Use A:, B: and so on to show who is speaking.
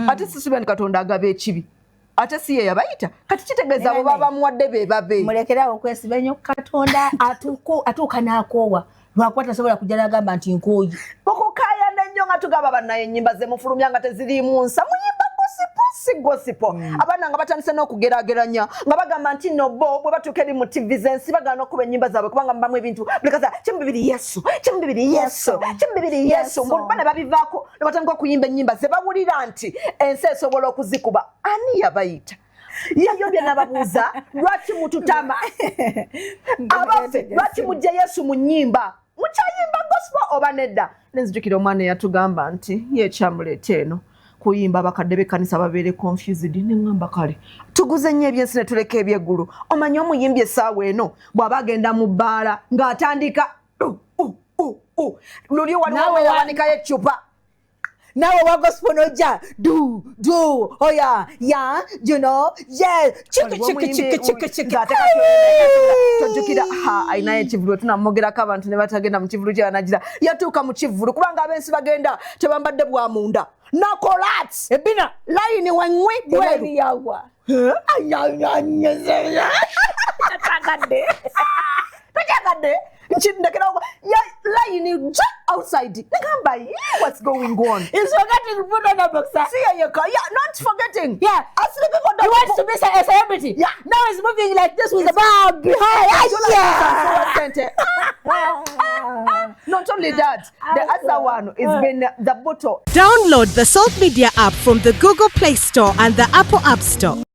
A: Ate sisuubira nti Katonda agaba ekibi, ate si ye yabayita. Kati kitegeeza abo baba bamuwadde be babe.
B: Mulekerawo okwesiba ennyo ku Katonda. Atuuka n'akoowa, lwakuba tasobola kujja n'agamba nti nkooye.
A: Okukayana ennyo nga tugamba bannaye, ennyimba ze mufulumya nga teziriimu nsa, muyimba gospel si gospel. Abaana nga batandise n'okugeraageranya nga bagamba nti no, bo bwe batuuka eri mu TV z'ensi bagaana okuba ennyimba zaabwe kubanga mubamu ebintu buli kaseera 12 Yesu, 12 Yesu, 12 Yesu.
B: Yesu.
A: Mbu ne babivaako ne batandika okuyimba ennyimba ze bawulira nti ensi esobola okuzikuba. Ani yabayita? Yayo bye nababuuza, lwaki mututama abaffe? Lwaki mujja Yesu mu nnyimba? Mukyayimba gospel oba nedda? Nenzijukira omwana eyatugamba nti ye ekyamuleeta eno kuyimba abakadde b'ekkanisa babeere confused. Neŋŋamba kale tuguze nnyo ebyensi ne tuleka ebyeggulu. Omanyi omuyimbi essaawa eno bw'aba agenda mu bbaala ng'atandika luli waliwo yawanikayo eccupa.
B: Nawe wa gospel nojja du du oya ya you know yeah, chiki chiki chiki chiki chiki.
A: Tojjukira ha ayinayo ekivulu tunamugerako, abantu ne batagenda mu kivulu kyanagira yatuuka mu kivulu kubanga abensi bagenda tebambadde bwa munda nakolat
B: ebina
A: layini weŋwi bweru.
B: Yawa.
A: Tagadde tojagadde nkindekerawo layini ja outside. Negamba, "Yeah, what's going on?"
B: He's forgetting to put on a boxer.
A: See yeka, yeah, not forgetting. Asleeping on the
B: He wants to be a celebrity. Now he's moving like this with a bag behind.
A: Sente. Not only that, the other one is been the bottle.
C: Download the Salt Media app from the Google Play Store and the Apple App Store.